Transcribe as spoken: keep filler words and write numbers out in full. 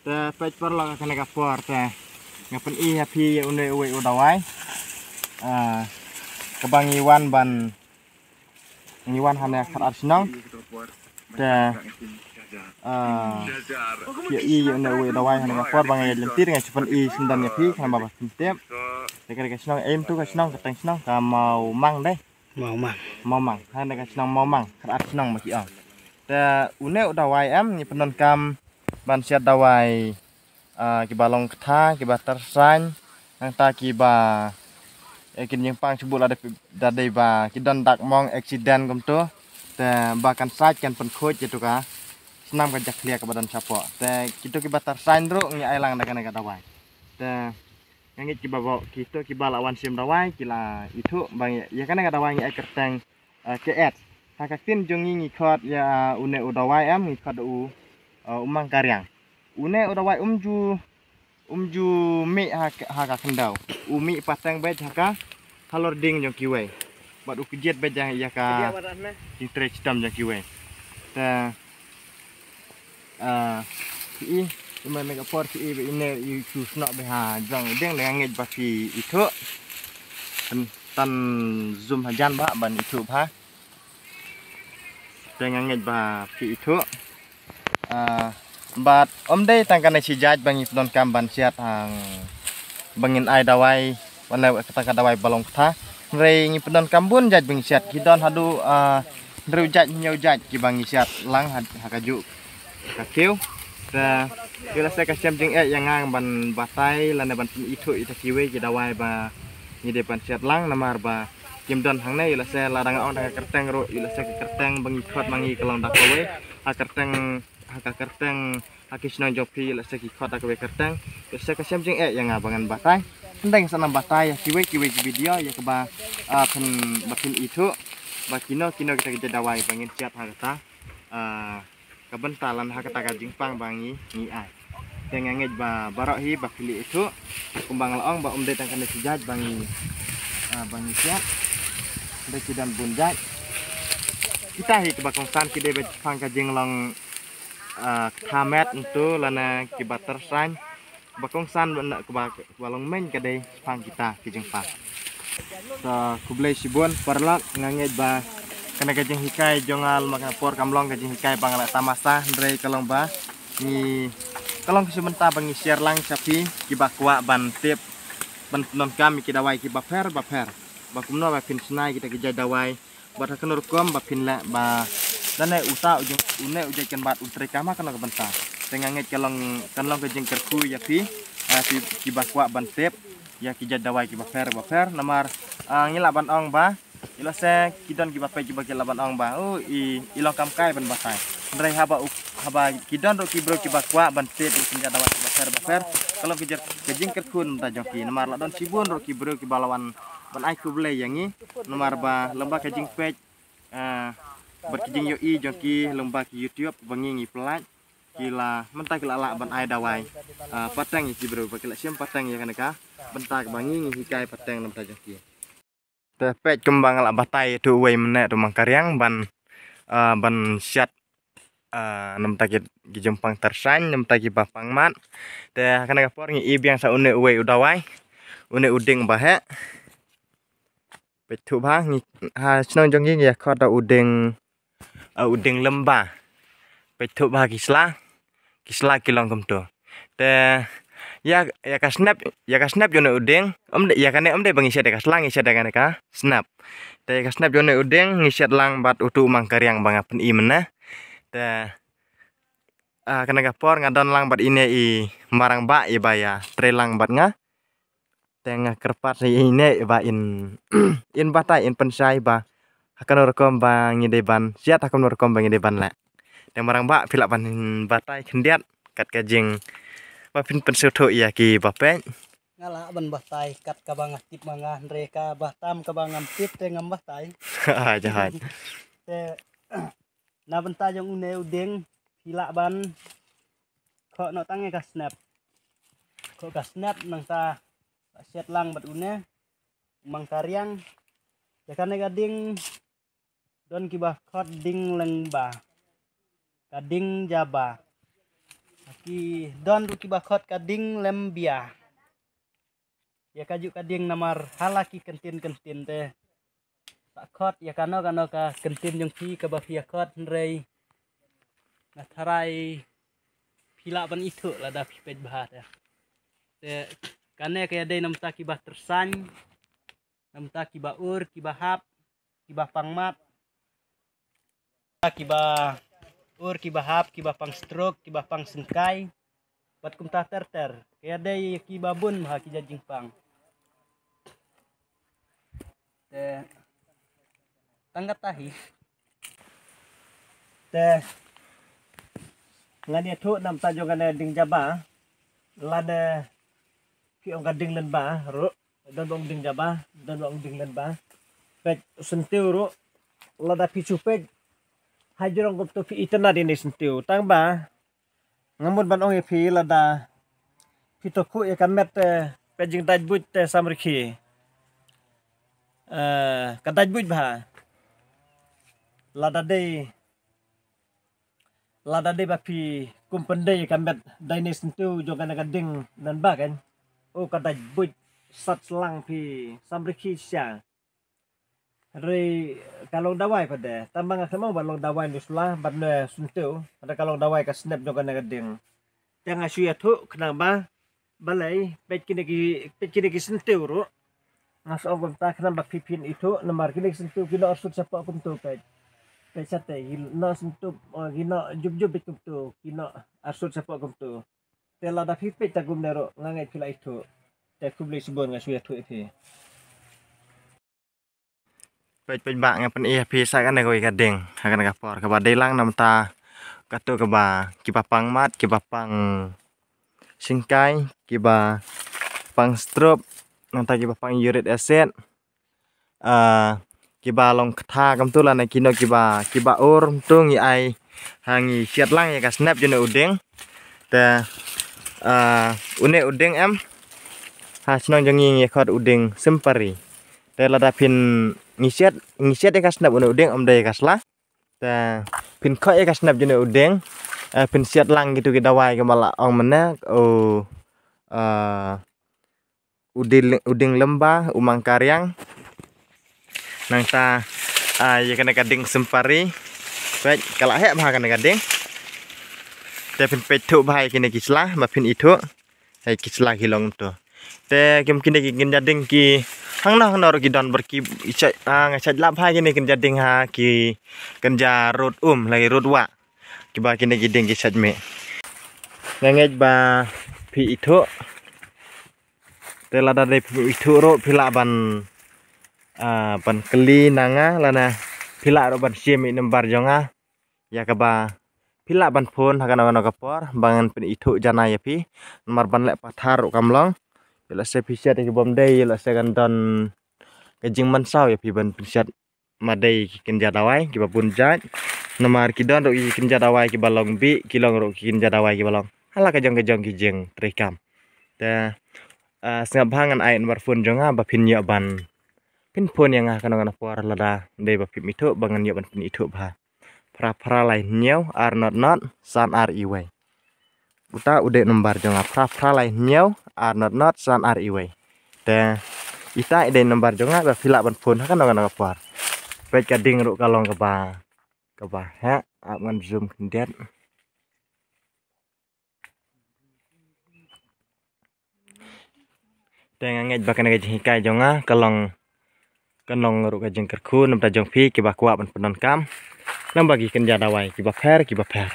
Te peit paralok, ha kane ka por te nga pyni ha phi ïa une uwei u dawai. Ah, kaba ngi wan ban, ngi wan hane khatar shnong. Te, ah, ïa i ïa une uwei u dawai ha kane ka por ba nga ïa lynti nga shu pyni sngewdon ïa phi khnang ba phin tip. Te kane ka shnong, em tu ka shnong, ka teng shnong ka Mawmang dei. Mawmang. Mawmang. Hane ka shnong Mawmang, khatar shnong ma ki ong. Te une u dawai em, ngi pyndonkam ban siat dawai, ah, kiba long ktha, kiba tyrsain, nangta kiba, eh, kin jingpang shibun lada, lada ba ki don dak mong accident kumtu. Te ba kan sait kan pynkhuid ïa tu ka snam ka jakhlia kaba don shapoh. Te kitu kiba tyrsain ruh ngi ai lang da kane ka dawai. Te nga ngeit kiba bok, kitu kiba la wan shim dawai ki la ithuh ba ngi, ïa kane ka dawai ngi ai kyrteng, eh, K S. Ha ka ktien jong ngi ngi khot ïa une u dawai em, ngi khot u, eh, u Mangkariang. Une u dawai um ju, um ju mih ha ka, ha ka khyndew. U mih pateng beit ha ka halor ding jong kiwei. Bad u kjit beit ïa, ïa ka jingtrei shitom jong kiwei. Te, ah, phi i, i man ka por phi i ba ine i shu snoh beit ha jrong u dieng, nga ngeit ba phi ithuh. Tan, tan zoom hajan ba ban ithuh ba. Te nga ngeit ba phi ithuh. Ah, bad ym dei tang kane shi jait ba ngi pyndonkam ban siat hang ba ngin ai dawai, wan leh kata ka dawai ba long ktha. Hynrei ngi pyndonkam bun jait ba ngi siat, ki don haduh, ah, hynriew jait, hynñiew jait kiba ngi siat lang ha, ha kajuh ka kiew. Te ïoh lehse ka shem jingeh ïa nga ban batai lane ban pynithuh ïa kiwei ki dawai ba ngi dei ban siat lang namar ba kim don hangne, ïoh lehse lada nga ong da ka kyrteng ruh, ïoh lehse ka kyrteng ba ngi khot ma ngi ka long da kawei. Ha kyrteng, ha ka kyrteng, ha ki shnong jong phi, ïoh lehse ki khot da kawei kyrteng. Ïoh lehse ka shem jingeh ïa nga ba ngan batai. Hynrei ngan sa nang batai ïa kiwei kiwei ki video ïa kaba, ah, phin, ba phin ithuh ba kino kino kita ki jait dawai ba ngin siat ha kata, ah, ka bynta lane ha kata ka jingpang ba ngi, ngi ai. Te nga ngeit ba baroh hi ba phi la ithuh, kumba nga la ong ba ym dei tang kane shi jait ba ngi, ah, ba ngi siat. Dei ki don bun jait. Kita hi kiba kongsan ki dei ba pang ka jinglong, ah, ktha met ntu lane kiba tyrsain. Ba kongsan ba na, ba, ba long main ka dei pang kita ki jingpang. Te khublei shibun paralok, nga ngeit ba kane ka jinghikai jong nga ha kane ka por kam long ka jinghikai ba nga la tamasa, hynrei ka long ba ngi, ka long ka shu mynta ba ngi share lang sha phi kiba kwah ban tip, ban pyndonkam ïa ki dawai kiba pher ba pher, ba kumno ba phin shna ïa kita ki jait dawai. Bad ha kano rukom ba phin leh ba lane uta u jong, une u jait kynbat un treikam ha kano ka bynta. Te nga ngeit ka long, kan long ka jingkyrkhu ïa phi, ah, phi kiba kwah ban tip ïa ki jait dawai kiba pher ba pher namar, ah, ngi lah ban ong ba ïoh lehse ki don kiba peit kiba ki lah ban ong ba, oh, i, i long kam kai ban batai. Hynrei haba u, haba ki don ruh ki briew kiba kwah ban tip ïa ki jait dawai kiba pher ba pher, ka long ka jing, ka jingkyrkhu na bynta jong ki namar la don shibun ruh ki briew kiba la wan ban ai khublei ïa ngi. Namar ba lyngba ka jingpeit, ah, bad ka jingïohi jong ki lyngba ki YouTube ba ngi ngi pynlait, ki la mynta ki la lah ban ai dawai, ah, pateng ïa ki briew ba ki la shim pateng ïa kane ka bynta kaba ngi ngi hikai pateng na bynta jong ki. Te peit kumba nga la batai ïa tu uwei mynne tu Mangkariang ban, ah, ban siat, ah, na bynta ki, ki jingpang tyrsain, na bynta kiba pang mat. Te ha kane ka por ngi i biang sa une uwei u dawai, une u dieng ba heh. Peit thuh ba ngi, ha shnong jong ngi ngi ïa khot da u dieng, ah, u dieng lymba. Peit thuh ba ki sla, ki sla ki long kumtu. Te ïa, ïa ka snep, ïa ka snep jong une u dieng, ym dei, ïa kane ym dei ba ngi siat ïa ka sla, ngi siat ïa kane ka snep. Te ïa ka snep jong une u dieng ngi siat lang bad utu u Mangkariang ba nga pyni mynne. Te, ah, kane ka por nga don lang bad ine i marangbah iba ïa trei lang bad nga. Te nga kyrpad sa ine ba in, in batai, in pynshai ba ha kano rukom ba ngi dei ban siat, ha kano rukom ba ngi dei ban leh. Te marangbah phi lah ban batai khyndiat kat ka jing ba phin pynsngewthuh ïa kiba peit. Nga lah ban batai kat kaba nga tip ma nga, hynrei kaba tam kaba ngam tip te ngam batai. Jahai. Te na bynta jong une u dieng phi lah ban khoh noh tang ïa ka snep. Khoh ka snep nangta siat lang bad une u Mangkariang. Ïa kane ka dieng don kiba khot dieng lymba, ka dieng jaba. Ha Ki don ruh kiba khot ka ding lem bia ïa kajuh ka ding namar ha la ki kyntien kyntien te. Sa khot ïa kano kano ka kyntien jong phi kaba phi ïa khot, hynrei nga tharai phi lah ban ithuh lada phi peit bha te. Te kane ka ïadei na bynta kiba tyrsan, na bynta kiba ur, kiba hap, kiba pang mat, kiba ur, kiba hap, kiba pang stroke, kiba pang syngkai, bad kumta ter ter. Ka ïadei kiba bun bha ki jait jingpang. Te tang kata hi. Te ngan ïathuh na bynta jong kane ding jaba. Lane phi ong ka ding lenba ruh, don ba ong ding jaba, don ba ong ding lenba. Peit syntiew ruh, lada phi shu peit ha jrong kumto phi itynnad ïa ine i syntiew. Tang ba nga mut ban ong ïa phi, lada phi to khuh ïa ka met te, peit jingdait buit te samrkhie. Eh, ka dait buit bha. Lada dei, lada dei ba phi kum pyndei ïa ka met da ine i syntiew jong kane ka ding lenba kan, o ka dait buit sat slang phi samrkhie sha. Hynrei ka long dawai pat de, tang ba nga kynmaw ba long dawai ne sla bad ne syntiew, hynrei ka long dawai ka snep jong kane ka ding. Te nga shu ïathuh khnang ba balei, peit kine ki, peit kine ki syntiew ruh. Nga sa ong kumta khnang ba phi phin ithuh, namar kine ki syntiew ki noh arsut shapoh kumto peit. Peit shatei, ki noh syntiew, eh, ki noh jup jup beit kumto, ki noh arsut shapoh kumto. Te lada phi peit ta kumne ruh, nga ngeit phi lah ithuh. Te khublei shibun, nga shu ïathuh ïa phi. Peit peit ba nga pyni ïa phi sa kane kawei ka ding ha kane ka por kaba dei lang na bynta kato kaba kiba pang mat, kiba pang syngkai, kiba pang stroke, nangta kiba pang uric acid. Ah, kiba long ktha kumto lane kino kiba, kiba ur kumto ngi ai ha, ngi siat lang ïa ka snep jong une u ding. Te, ah, une u ding em ha shnong jong ngi ngi khot u ding simpari. Te lada phin, ngi siat, ngi siat ïa ka snep une u ding, ym dei ïa ka sla. Te phin khot ïa ka snep jong une u ding, eh, phin siat lang kito ki dawai kiba la ong mynne, u, eh, u ding, u ding lenba, u mangkariang. Nangta, ah, ïa kane ka ding simpari. Peit, ka la heh bha kane ka ding. Te phin peit thuh bha ïa kine ki sla ba phin ithuh. Hei ki sla ki long to. Te kim kine ki kynja ding ki hangno hangno ruh ki don bad ki i chait, ah, nga chait lap ha kine kynja ding ha ki kynja rud um lagi rud wah. Kiba kine ki ding ki chait mih. Nga ngeit ba phi ithuh. Te lada dei phi ithuh ruh phi lah ban, ah, ban kylli na nga lane phi lah ruh ban shim ïa i number jong nga. Ïa kaba phi lah ban phone ha kano kano ka por ba ngan pynithuh janai ïa phi. Namar ban leh pathar ruh kam long. Ïa lehse phi siat ïa ki bym dei, ïa lehse kan don ka jingmynsaw ïa phi ban pynsiat ma dei ki kynja dawai kiba bun jait. Namar ki don ruh ki kynja dawai kiba long bih, ki long ruh ki kynja dawai kiba long ha la ka jong ka jong ki jingtrei kam. Te, ah, sngap bha, ngan ai number phone jong nga ba phin ïoh ban phin phone ïa nga kano kano por lada dei ba phim ithuh ba ngan ïoh ban pynithuh bha. Phra phra lai hynñiew ar not not san ar iwei. Uta u dei number jong nga, phra phra lai hynñiew ar not not san ar iwei. Te ita i dei number jong nga ba phi lah ban phone ha kano kano ka por. Peit ka ding ruh ka long kaba, kaba heh, ap ngan zoom khyndiat. Te nga ngeit ba kane ka jinghikai jong nga ka long, ka long ruh ka jingkyrkhu na bynta jong phi kiba kwah ban pyndonkam lang bad ki kynja dawai kiba pher kiba pher.